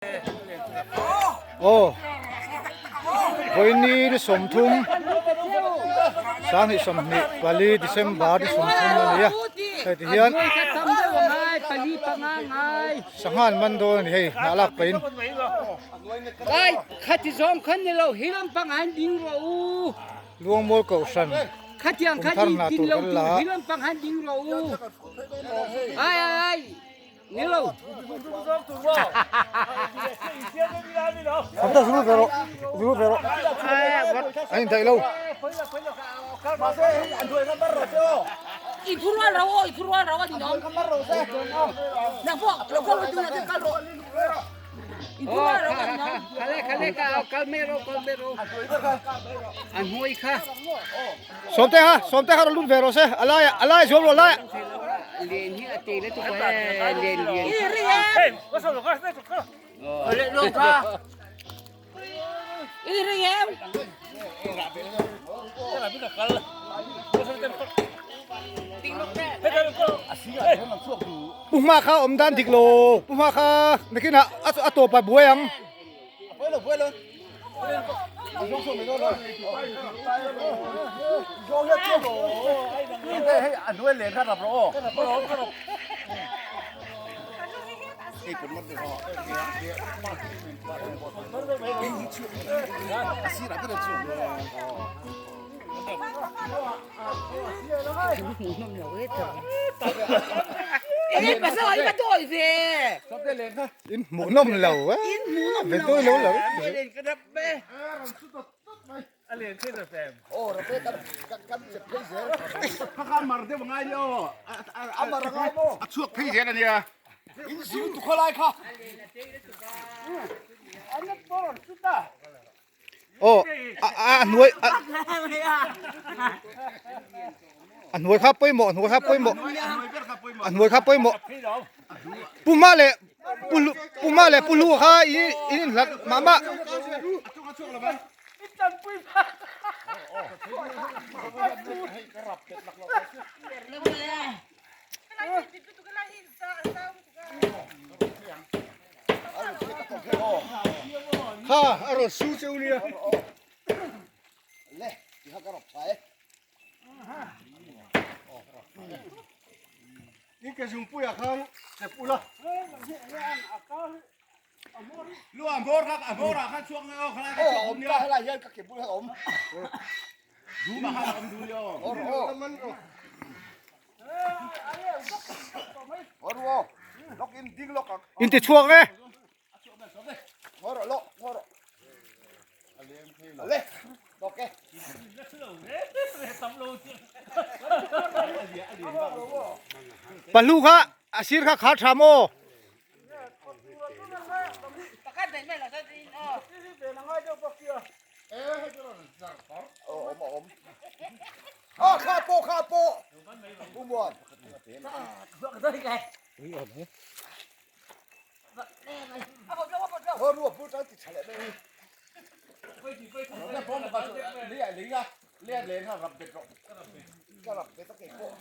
Aw vawiini ni 30 2024 December ni 30 a ni a hei ti hian sangha an man dawn a ni hei hnah lak pahin. Luangmual Kohhran kum thar hna tur kan la a. Samta zulu ve rawh zulu ve rawh a indaih lo. Sawmte kha sawmte kha rawn lut ve rawh se a laiah a laiah zuam rawh a laiah. Pu hma kha awm dan dik lo pu hma kha nakinah a tawp ah buai ang. In hmuhnawm lo e ve dawi lo lo Aw a hnuai a hnuai kha pawimawh a hnuai kha pawimawh a hnuai kha pawimawh pu hma leh pu pu hma leh pu hlu kha in in inhlat mah mah. Kha a rawn su cheu nia. Le, ti kha ka rap tha e. In ke zungpuiah khan chep ula. Lu a bawr kha a bawrah khan chhuak nge aw khalai kha chhuak awm nia. Helai hian ka ke bul kha awm. Dum ah khan a awm duh nia aw. Awr aw. Awr aw. Lok in ding lok ang. In ti chhuak e. Ngawr rawh lok ngawr rawh. Le. Lok e. Pahlu kha a sir kha khar tha maw? Kha pawh kha pawh Pu Muan. Ho ruak bu tang ti tha leh mai hi. Ka rap bet a kei pawh.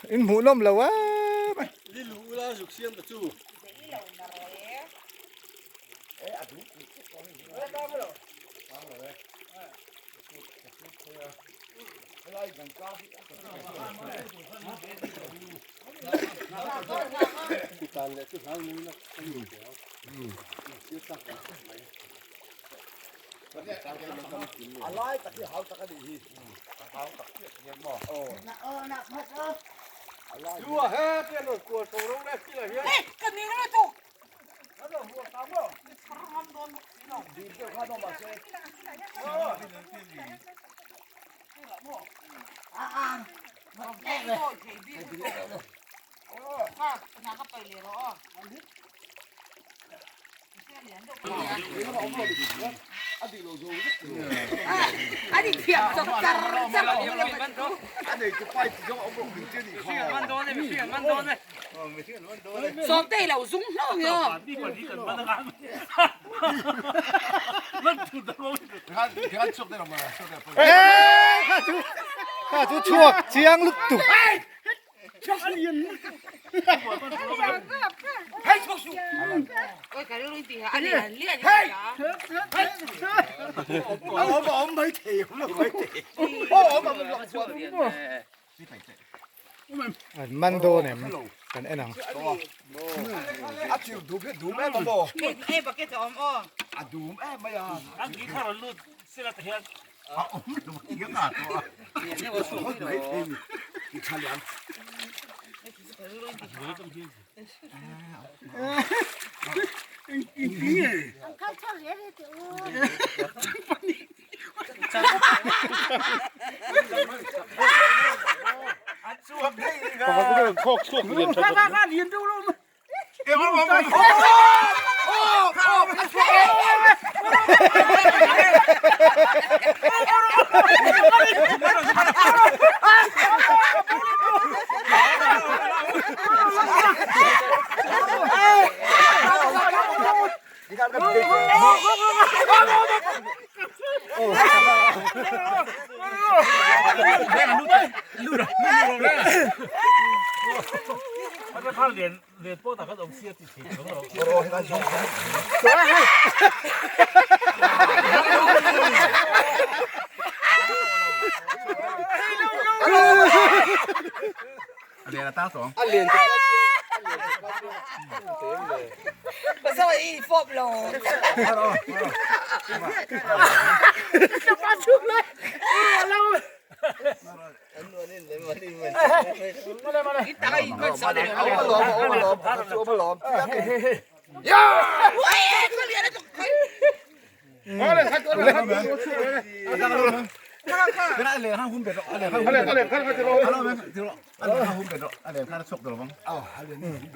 In hmuh nawm lo em a. A lai tak hi hau tak a nih hi. Hau tak chiah hian maw. Kha chu chhuak chiang lutuk. An man dawn em kan en ang. A chiu dum hi dum em a maw? A dum em mai a. A awm lo tih ka nghah tawh a. I tha lian.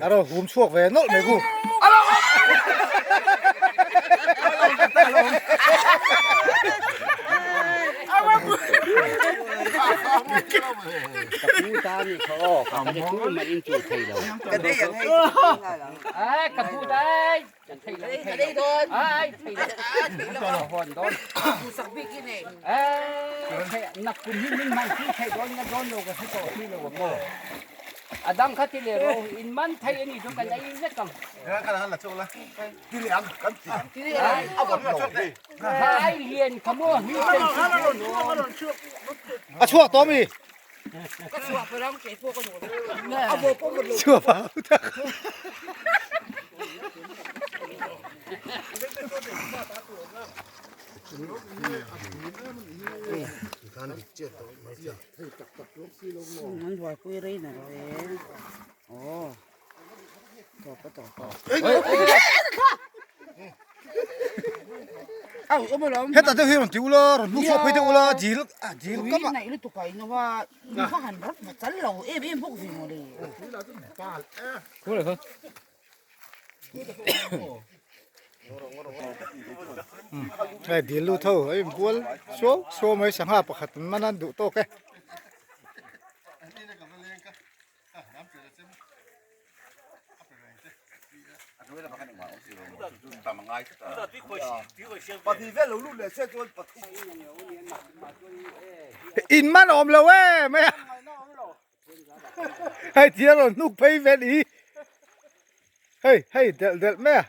A rawn hum chhuak ve nawlh mai ku. A chhuak tawh mi? Chhuak pah tak. An buaipui rei na rawh e aw tawp a tawp a. Hetah deuh hi rawn ti ula rawn hnuk chhuak phei deuh ula dil dil kam ah. Naih lutuk a inlo a va han rawt va chal lo em em bawk ve mawle. Hei dil lut ho a inbual suau suau mai sangha pakhat an man a duh tawk e. In man awm lo e mai a. Hei thil a rawn hnuk phei vel i. Hei hei delh delh mai a.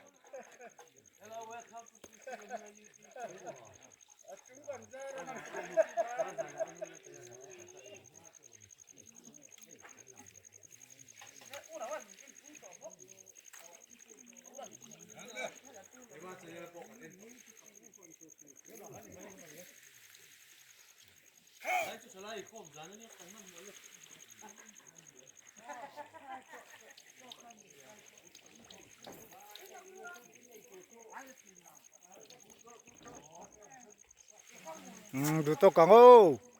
Umm duh tawk ang aw.